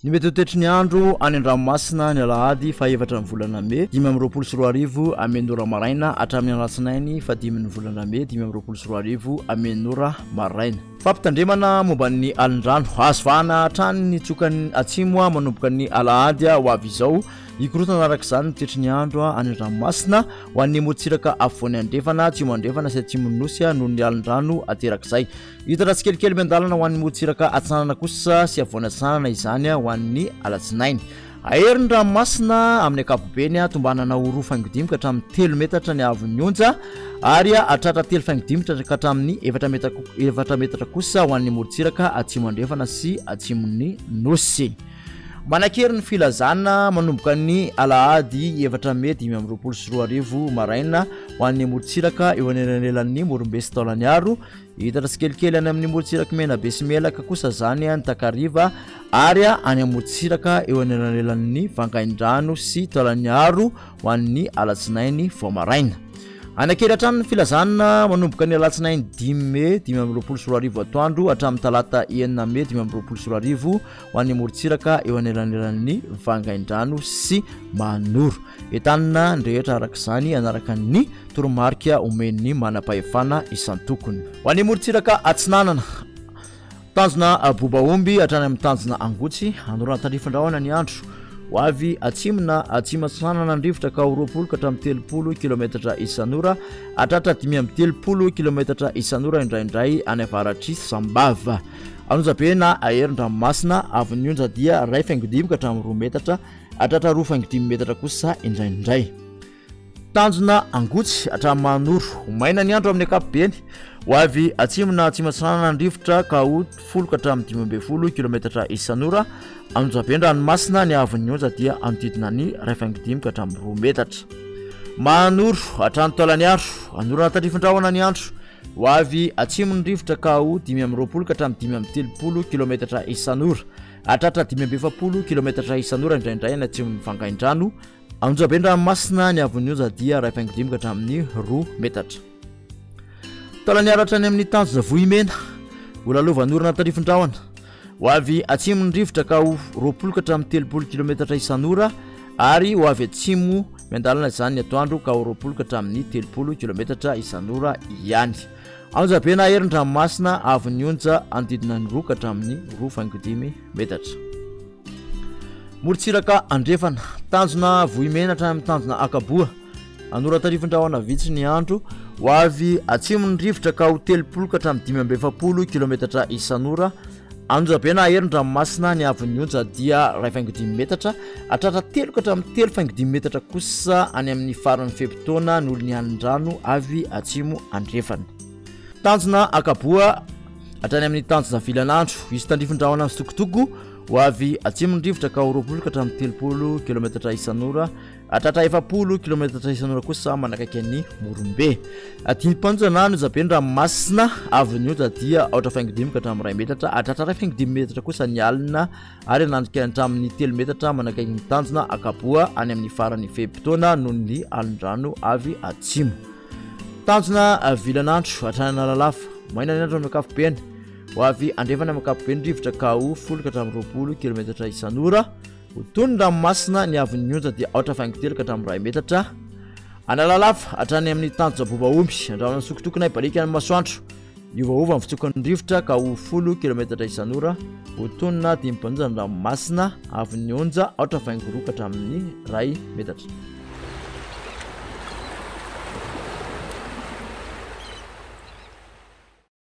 Ny mety ho toetry ny andro any an-dranomasina ny alahady faha-efatra ny volana mey 2025 amin'ny ora maraina hatramin'ny alatsinainy fahadimy ny volana mey 2025 amin'ny ora maraina. Fampitandremana momba ny alin-drano. Azo vahana hatrany ny tsiokan'ny atsimo manomboka ny alahady ho avy izao. Hikorontana araka izany ny toetry ny andro any an-dranomasina ho an'ny morontsiraka afovoany andrefana, atsimo andrefana sy atsimon'ny Nosy noho ny alin-drano aterak'izay. Hitatra tsikelikely miandalana ho an'ny morontsiraka atsinanana kosa sy afovoany atsinanana izany ho an'ny alatsinainy. Hahery ny ranomasina amin'ny ankapobeny, tombanana ho 2,5 ka hatramin'ny 3 metatra ny haavon'ny onja ary hahatratra 3,5 ka hatramin'ny 4 metatra kosa ho an'ny morontsiraka atsimo andrefana sy atsimon'ny Nosy. Manan-kery ny filazana manomboka ny alahady 4 mey 2025 maraina ho an'ny morontsiraka eo anelanelan'ny Morombe sy Taolagnaro. Hitatra tsikelikely any amin'ny morontsirak'i Menabe sy Melaka kosa izany ny takariva ary any amorontsiraka eo anelanelan'ny Vangaindrano sy Taolagnaro ho an'ny alatsinainy vao maraina. Hanan-kery hatrany ny filazana manomboka ny alatsinainy 5 mey 2025 atoandro hatramin'ny talata 6 mey 2025 ho an'ny morontsiraka eo anelanelan'ny Vangaindrano sy Mahanoro. Entanina ny rehetra araka izany hanaraka ny toromarika omen'ny manam-pahefana isan-tokony. Ho an'ny morontsiraka atsinanana, tanjona Bobaomby hatrany amin'ny tanjona Angotsy, hanorana tandrifin-drahona ny andro. Ho avy atsimo na atsimo atsinanana ny rivotra ka ho 20 ka hatramin'ny 30 kilometatra isan'ora, hatratra 35 kilometatra isan'ora indraindray any avaratr'i Sambava. An'Onjabe na Aherin-dranomasina, avon'ny onja dia 1,5 ka hatramin'ny 2 metatra, hatratra 2,5 metatra kosa indraindray. Tanjona Angotsy hatramin'ny Mahanoro. Ho maina ny andro amin'ny ankapobeny. Ho avy atsimo na atsimo atsinanana ny rivotra ka ho 10 ka hatramin'ny 15 kilometatra isan'ora. Anonjabe ny ranomasina, ny haavon'ny onja dia hanodidina ny 1,5 ka hatramin'ny 2 metatra. Mahanoro hatrany Taolagnaro. Hanorana tandrifin-drahona ny andro. Ho avy atsimo ny rivotra ka ho 25 ka hatramin'ny 35 kilometatra isan'ora. Hahatratra 45 kilometatra isan'ora indraindray any atsimon'ny Vangaindrano. Anonjabe ny ranomasina, ny haavon'ny onja dia 1,5 ka hatramin'ny 2 metatra. Taolaniaro hatrany amin'ny tanjona Vohimena, ho lalovan'orana tandrifin-drahona. Ho avy atsimo ny rivotra ka ho 20 ka hatramin'ny 30 kilometatra isan'ora ary ho avy atsimo miandalana izany ny atoandro ka ho 20 ka hatramin'ny 30 kilometatra isan'ora ihany. Anonjabe na hery ny ranomasina, haavon'ny onja hanodidina ny 2 ka hatramin'ny 2,5 metatra. Morontsiraka andrefana, tanjona Vohimena hatrany amin'ny tanjona Ankaboa. Anoratarifindrahona vitsy ny andro. Ho avy atsimo ny rivotra ka ho 30 ka hatramin'ny 45 kilometatra isan'ora. Anonjabe na hery ny ranomasina, ny haavon'ny onja dia 1,5 metatra. Hatratra 3 ka hatramin'ny 3,5 metatra kosa any amin'ny faran'ny fe-potoana noho ny hanin-drano avy atsimo andrefana. Tanjona Ankaboa hatrany amin'ny tanjona Vilanandro. Hisy tandrifin-drahona misitokotoko ho avy atsimo ny rivotra ka ho 20 ka hatramin'ny 30 kilometatra isan'ora. Hatratra 40 kilometatra isan'ora kosa manakaiky an'i Morombe. Adim-panjana na Anonjabe ny ranomasina avy ny onja dia 4,5 ka hatramin'ny 1 metatra. Hatratra 1,5 metatra kosa ny alina ary hanandrika hatramin'ny 3 metatra manakaiky ny tanjona Ankaboa any amin'ny faran'ny fe-potoana noho ny alin-drano avy atsimo. Tanjona Vilanandro hatrany Analalava. Maina ny andro amin'ny ankapobeny. Ho avy andrefana amin'ny ankapobeny rivotra ka ho 10 ka hatramin'ny 20 kilometatra isan'ora. Ho toy ny ranomasina ny haavon'ny onja dia 4,3 ka hatramin'ny 1 metatra. Analalava hatrany amin'ny tanjona Bobaomby. Andrahona ny sokotokona hibaliaka ny masoandro. Hiovaova ny fitsokan'ny rivotra ka ho 10 kilometatra isan'ora. Ho toy ny na dimy mpanonja ny ranomasina haavon'ny onja 4,2 ka hatramin'ny 1 metatra.